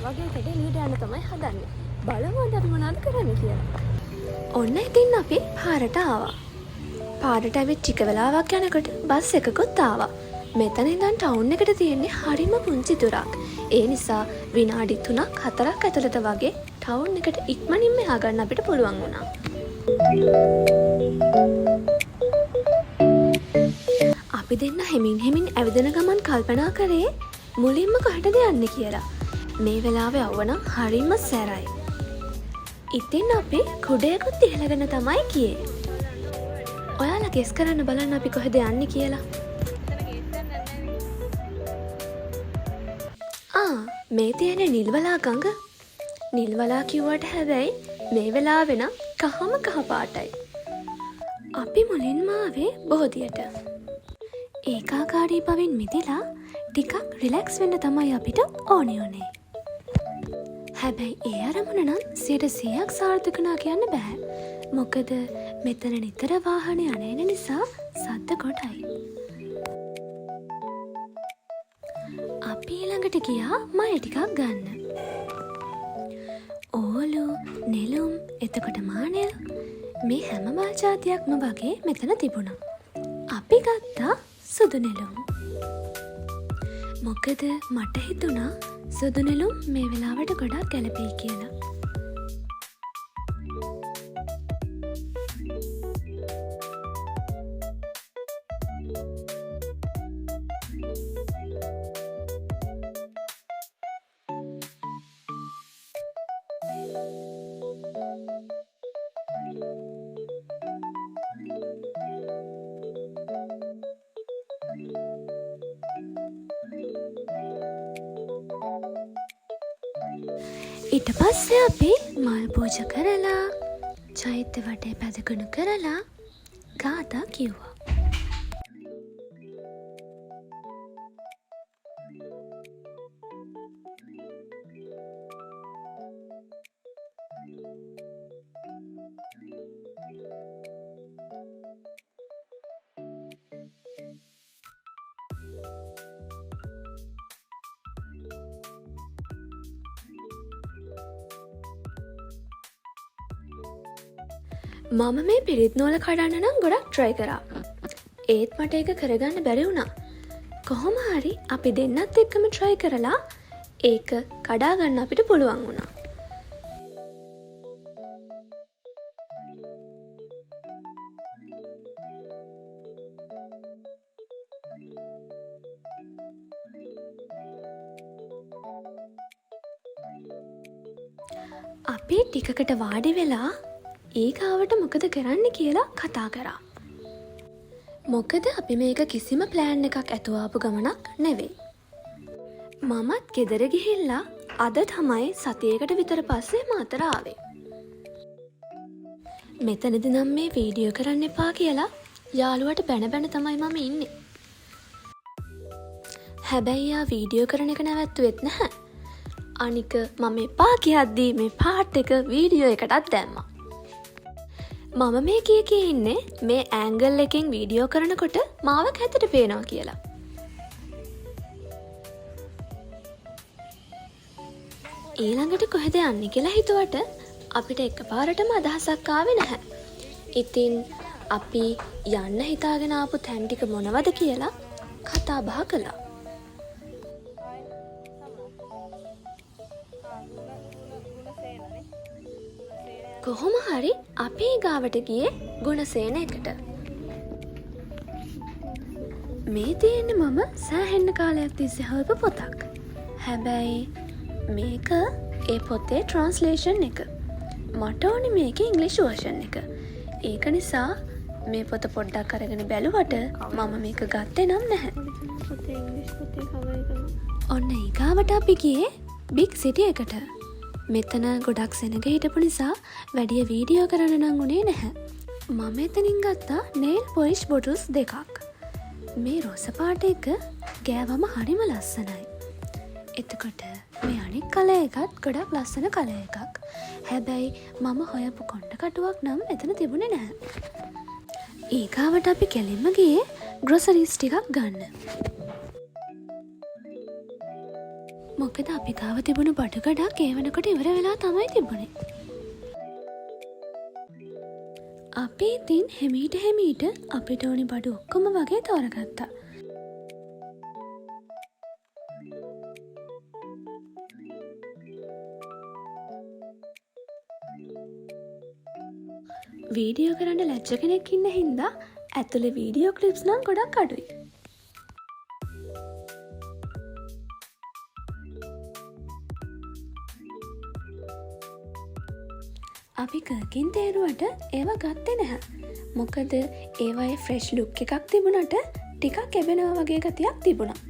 වගේ එකට එළියට යන්න තමයි හදන්නේ. බලමු අද අපි මොනවද කරන්නේ කියලා. ඔන්න ඉතින් අපි පාරට ආවා. පාරට ඇවිත් ටික වෙලාවක් යනකොට බස් එකකුත් ආවා. මෙතන ඉඳන් ටවුන් එකට තියෙන්නේ හරිම පුංචි දුරක්. ඒ නිසා විනාඩි 3ක් 4ක් ඇතුළත වගේ ටවුන් එකට ඉක්මනින්ම ය아가න්න අපිට පුළුවන් වුණා. අපි දෙන්න හෙමින් හෙමින් ඇවිදින ගමන් කල්පනා කරේ මුලින්ම කොහෙටද යන්නේ කියලා. මේ වෙලාවේ අවුව නම් හරිම සැරයි. ඉතින් අපි කුඩයකුත් ඉහළගෙන තමයි ගියේ. ඔයාලා ගෙස් කරන්න බලන්න අපි කොහෙද යන්නේ කියලා. ආ, මේ තියෙන නිල්වලා ගඟ. නිල්වලා කිව්වට හැබැයි මේ වෙලාවේ නම් කහම කහ පාටයි. අපි මුලින්ම ආවේ බෝධියට. ඒකාකාරී බවින් මිදිලා ටිකක් රිලැක්ස් වෙන්න තමයි අපිට ඕනේ වුණේ. හැබැයි ඒ අරමුණ නම් 100%ක් සාර්ථක වුණා කියන්න බැහැ. මොකද මෙතන නිතර වාහන යන එන නිසා සද්ද ගොඩයි. අපි ඊළඟට ගියා මල් ටිකක් ගන්න. ඕලු, නෙළුම්, එතකොට මානෙල් මේ හැම මල් ජාතියක්ම වගේ මෙතන තිබුණා. අපි ගත්තා සුදු නෙළුම්. මොකද මට හිතුණා සුදු නෙළුම් මේ වෙලාවට ගොඩක් ගැලපෙයි කියලා. ඊට පස්සේ අපි මල් පූජා කරලා චෛත්‍ය වටේ පැදකුණු කරලා ගාථා කිව්වා. මම මේ පිරිත් නූල කඩන්න නම් ගොඩක් ට්‍රයි කරා. ඒත් මට ඒක කරගන්න බැරි වුණා. කොහොම හරි අපි දෙන්නත් එක්කම ට්‍රයි කරලා ඒක කඩා ගන්න අපිට පුළුවන් වුණා. අපි ටිකකට වාඩි වෙලා ඊගාවට මොකද කරන්න කියලා කතා කරා. මොකද අපි මේක කිසිම ප්ලෑන් එකක් ඇතුව ආපු ගමනක් නෙවෙයි. මමත් ගෙදර ගිහිල්ලා අද තමයි සතියකට විතර පස්සේ මාතර ආවේ. මෙතනදි නම් මේ වීඩියෝ කරන්න එපා කියලා යාළුවට බැන බැන තමයි මම ඉන්නේ. හැබැයි යා වීඩියෝ කරන එක නැවැත්තුවෙත් නැහැ. අනික මම එපා කියද්දී මේ පාට් එක වීඩියෝ එකටත් දැම්මා. මම මේ කිය කිය ඉන්නේ මේ ඇංගල් එකෙන් වීඩියෝ කරනකොට මාව කැතට පේනවා කියලා. ඊළඟට කොහෙද යන්නේ කියලා හිතුවට අපිට එකපාරටම අදහසක් ආවේ නැහැ. ඉතින් අපි යන්න හිතාගෙන ආපු තැන් ටික මොනවද කියලා කතා බහ කළා. කොහොම හරි අපි ගාවට ගියේ ගුණසේන එකට. මේ තියෙන්නේ මම සෑහෙන්න කාලයක් තිස්සේ හොයපු පොතක්. හැබැයි මේක ඒ පොතේ ට්‍රාන්ස්ලේෂන් එක. මට ඕනේ මේකේ ඉංග්‍රීසි වර්ෂන් එක. ඒක නිසා මේ පොත පොඩ්ඩක් අරගෙන බැලුවට මම මේක ගත්තේ නම් නැහැ. ඔන්න ඊගාවට අපි ගියේ බිග් සිටි එකට. මෙතන ගොඩක් සෙනග හිටපු නිසා වැඩිය වීඩියෝ කරන්න නම් උනේ නැහැ. මම එතනින් ගත්තා නේල් පොලිෂ් බොටල්ස් දෙකක්. මේ රෝස පාට එක ගෑවම හරිම ලස්සනයි. එතකොට මේ අනෙක් කලර් එකත් ගොඩක් ලස්සන කලර් එකක්. හැබැයි මම හොයපු කොණ්ඩ කටුවක් නම් එතන තිබුණේ නැහැ. ඊගාවට අපි කෙලින්ම ගියේ ග්‍රොසරීස් ටිකක් ගන්න. මොකද අපි ගාව තිබුණු බඩු ගොඩක් ඒ වෙනකොට ඉවර වෙලා තමයි තිබුණේ. අපි ඉතින් හෙමීට හෙමීට අපිට ඕනි බඩු ඔක්කොම වගේ තෝරගත්තා. වීඩියෝ කරන්න ලැජ්ජ කෙනෙක් ඉන්න හින්දා ඇතුලේ වීඩියෝ ක්ලිප්ස් නම් ගොඩක් අඩුයි. අපි කර්කින් තේරුවට ඒවා ගත්තේ නැහැ. මොකද ඒවායේ ෆ්‍රෙෂ් ලුක් එකක් තිබුණට ටිකක් එබෙනවා වගේ ගතියක් තිබුණා.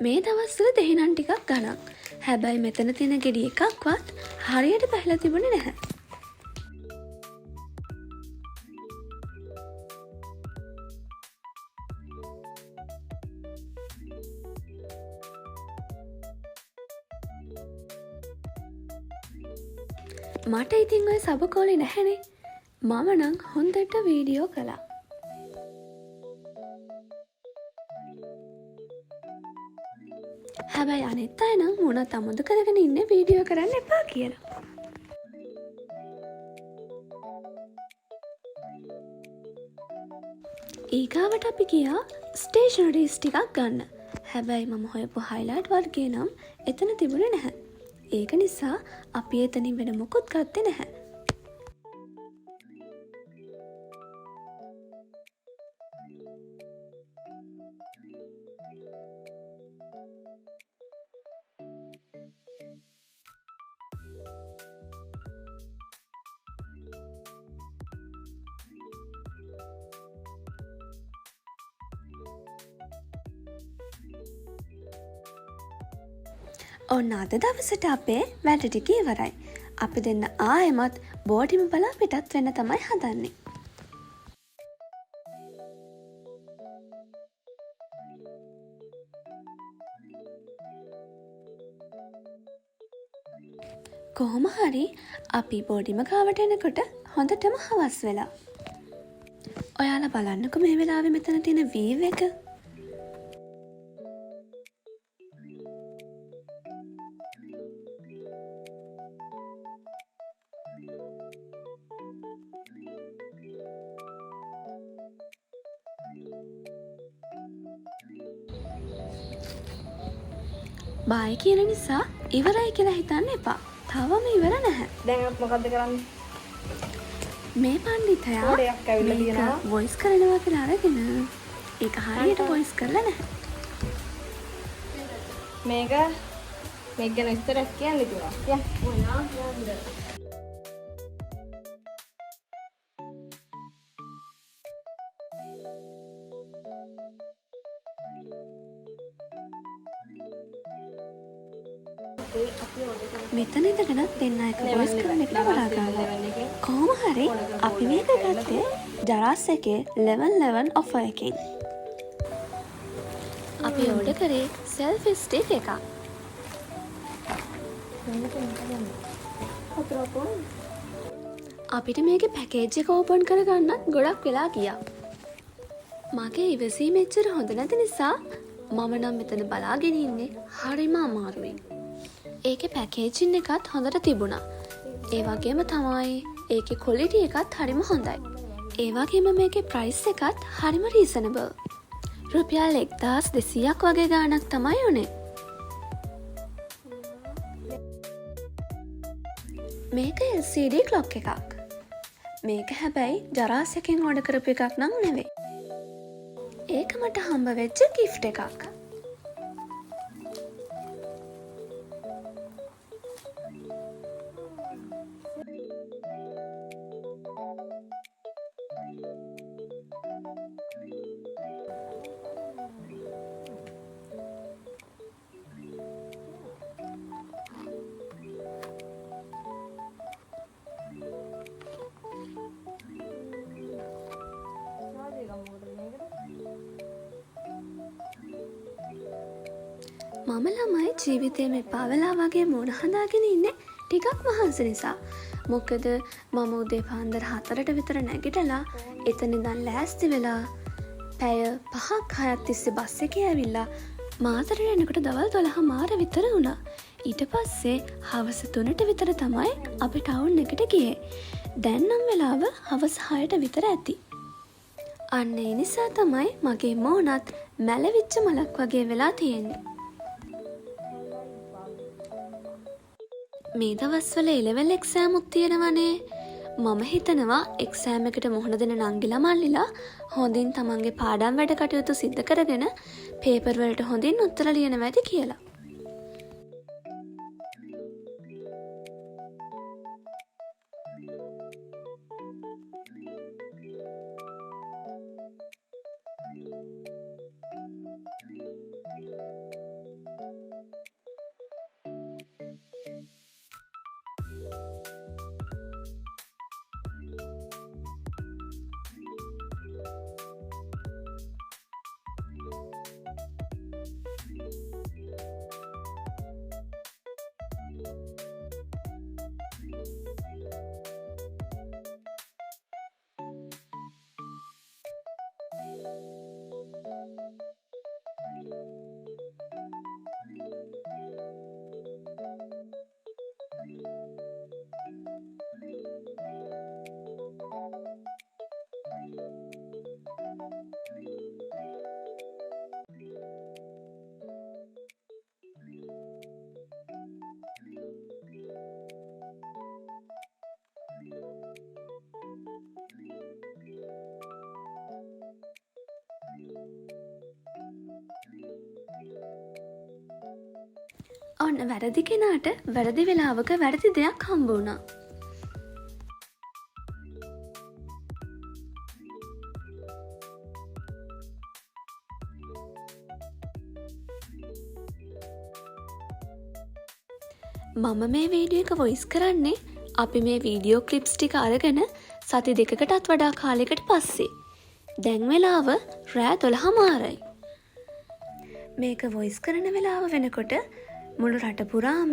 මේ දවස්වල දෙහි නම් ටිකක් ගණන්. හැබැයි මෙතන තියෙන ගෙඩි එකක්වත් හරියට පැහිලා තිබුණේ නැහැ. මට ඉතින් ඔය සබකෝලේ නැහැනේ. මම නම් හොඳට වීඩියෝ කළා. හැබැයි අනිත් අය නම් මුණත් අමුදු කරගෙන ඉන්නේ වීඩියෝ කරන්න එපා කියලා. ඊගාවට අපි ගියා ස්ටේෂනරීස් ටිකක් ගන්න. හැබැයි මම හොයපු හයිලයිට් වර්ගය නම් එතන තිබුණේ නැහැ. ඒක නිසා අපි එතනින් වෙන මොකුත් ගත්තේ නැහැ. ඔන්න අද දවසට අපේ වැඩ ටික ඉවරයි. අපි දෙන්න ආයෙමත් බෝඩිම බලා පිටත් වෙන්න තමයි හදන්නේ. කොහොම හරි අපි බෝඩිම ගාවට එනකොට හොඳටම හවස් වෙලා. ඔයාලා බලන්නකෝ මේ වෙලාවේ මෙතන තියෙන වීව් එක. බායි කියන නිසා ඉවරයි කියලා හිතන්න එපා. තවම ඉවර නැහැ. දැන් අපි මොකද්ද කරන්නේ? මේ පණ්ඩිතයා කෝඩ් එකක් ඇවිල්ලා මේක තියෙනවා. වොයිස් කරනවා කියලා අරගෙන ඒක හරියට වොයිස් කරලා නැහැ. මේක ගැන විස්තරයක් කියන්න තිබුණා. කියන්න. ඔයා කියන්න. මෙතන ඉඳගෙන දෙන්න එක වොයිස් කරන එක බලා ගන්නවා. කොහොම හරි අපි මේක ගත්තේ ඩරස් එකේ 11/11 ඔෆර් එකකින්. අපි ඕඩර් කරේ සෙල්ෆි ස්ටික් එකක්. අපිට මේකේ පැකේජ් එක ඕපන් කරගන්නත් ගොඩක් වෙලා ගියා. මගේ ඉවසීම එච්චර හොඳ නැති නිසා මම නම් මෙතන බලාගෙන ඉන්නේ හරිම අමාරුවෙන්. ඒකේ පැකේජින් එකත් හොඳට තිබුණා. ඒ වගේම තමයි ඒකේ ක්වොලිටි එකත් හරිම හොඳයි. ඒ වගේම මේකේ ප්‍රයිස් එකත් හරිම රීසනබල්. රුපියල් 1200ක් වගේ ගාණක් තමයි උනේ. මේක LCD clock එකක්. මේක හැබැයි ජරාස් එකෙන් ඕඩර් කරපු එකක් නම් නෙවෙයි. ඒක මට හම්බ වෙච්ච ගිෆ්ට් එකක්. මම ළමයි ජීවිතේම එපා වෙලා වගේ මූණ හදාගෙන ඉන්නේ ටිකක් මහන්සි නිසා. මොකද මම උදේ පාන්දර 4ට විතර නැගිටලා එතන ඉඳන් ලෑස්ති වෙලා පැය 5ක් 6ක් තිස්සේ බස් එකේ ඇවිල්ලා මාතරට එනකොට දවල් 12:30 විතර වුණා. ඊට පස්සේ හවස 3ට විතර තමයි අපි ටවුන් එකට ගියේ. දැන් නම් වෙලාව හවස 6ට විතර ඇති. අන්න ඒ නිසා තමයි මගේ මූණත් මැලවිච්ච මලක් වගේ වෙලා තියෙන්නේ. මේ දවස්වල ඒ ලෙවල් එක්සෑම් උත් තියෙනවනේ. මම හිතනවා එක්සෑම් එකට මුහුණ දෙන නංගිලා මල්ලිලා හොඳින් තමන්ගේ පාඩම් වැඩ කටයුතු සිද්ධ කරගෙන පේපර් වලට හොඳින් උත්තර ලියනවා ඇති කියලා. ඔන්න වැරදි කෙනාට වැරදි වෙලාවක වැරදි දෙයක් හම්බ වුණා. මම මේ වීඩියෝ එක වොයිස් කරන්නේ අපි මේ වීඩියෝ ක්ලිප්ස් ටික අරගෙන සති දෙකකටත් වඩා කාලයකට පස්සේ. දැන් වෙලාව රෑ 12:00යි. මේක වොයිස් කරන වෙලාව වෙනකොට මුළු රට පුරාම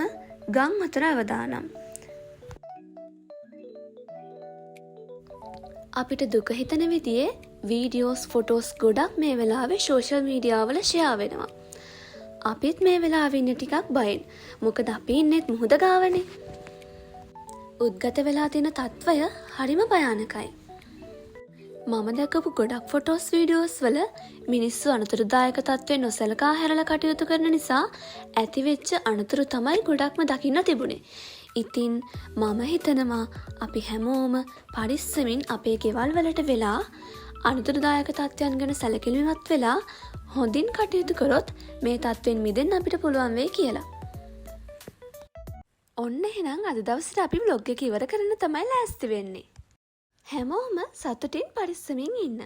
ගම් වතුර අවදානම්. අපිට දුක හිතෙන විදියේ වීඩියෝස් ෆොටෝස් ගොඩක් මේ වෙලාවේ සෝෂල් මීඩියා වල ෂෙයා වෙනවා. අපිත් මේ වෙලාවේ ඉන්නේ ටිකක් බයෙන්. මොකද අපි ඉන්නෙත් මුහුද ගාවනේ. උද්ගත වෙලා තියෙන තත්ත්වය හරිම භයානකයි. මම දැකපු ගොඩක් ෆොටෝස් වීඩියෝස් වල මිනිස්සු අනතුරුදායක තත්ත්වය නොසලකා හැරලා කටයුතු කරන නිසා ඇතිවෙච්ච අනතුරු තමයි ගොඩක්ම දකින්න තිබුණේ. ඉතින් මම හිතනවා අපි හැමෝම පරිස්සමින් අපේ ගෙවල් වලට වෙලා අනතුරුදායක තත්ත්වයන් ගැන සැලකිලිමත් වෙලා හොඳින් කටයුතු කරොත් මේ තත්ත්වයෙන් මිදෙන්න අපිට පුළුවන් වෙයි කියලා. ඔන්න එහෙනම් අද දවසට අපි ව්ලොග් එක ඉවර කරන්න තමයි ලෑස්ති වෙන්නේ. හැමෝම සතුටින් පරිස්සමින් ඉන්න.